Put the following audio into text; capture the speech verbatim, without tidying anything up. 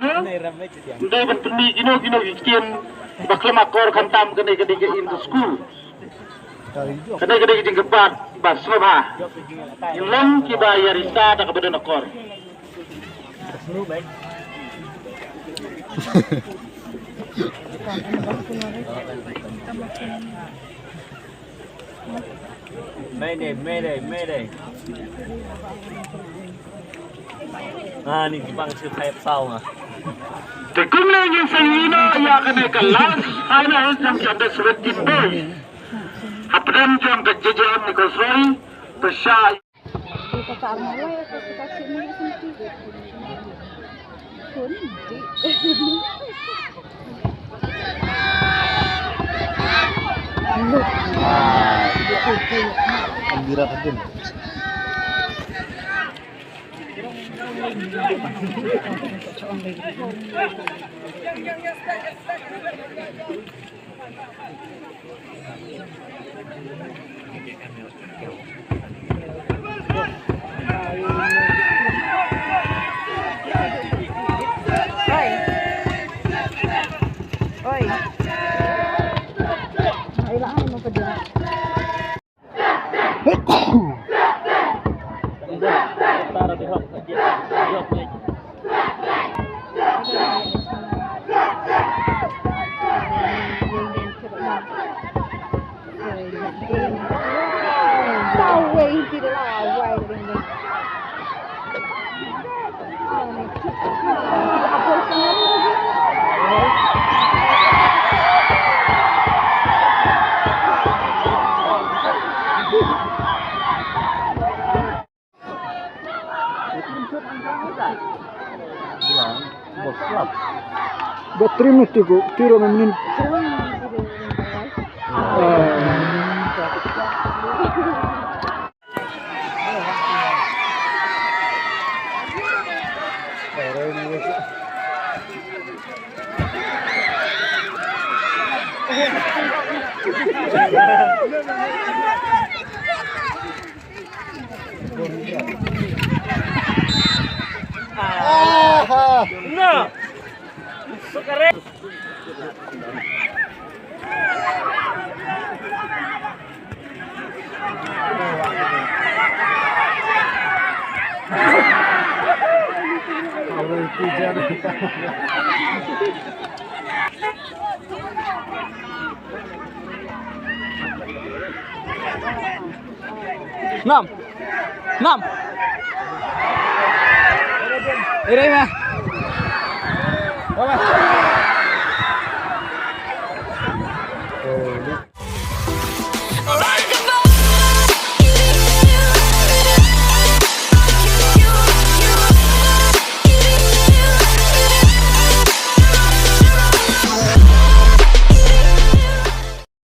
Ym dei ban pynmih kino kino ki ktien ba khlem akor khamtam kane ka dei ka inter school. Kane ka dei ka jingkyrpad ba sngewbha ngin long kiba ïa risa da kaba don akor. Mayday, mayday, mayday. Ah, ni ki bang shu khai psaw nga. Te kumne ngin sa ïoh ïa kane ka last final jong ki under seventeen boys. Hapdeng jong ka J J M Nichols Roy, pyrshah Ba trim ni tiku, tiro me minin. Nam. Nam. Ere ma. Wala.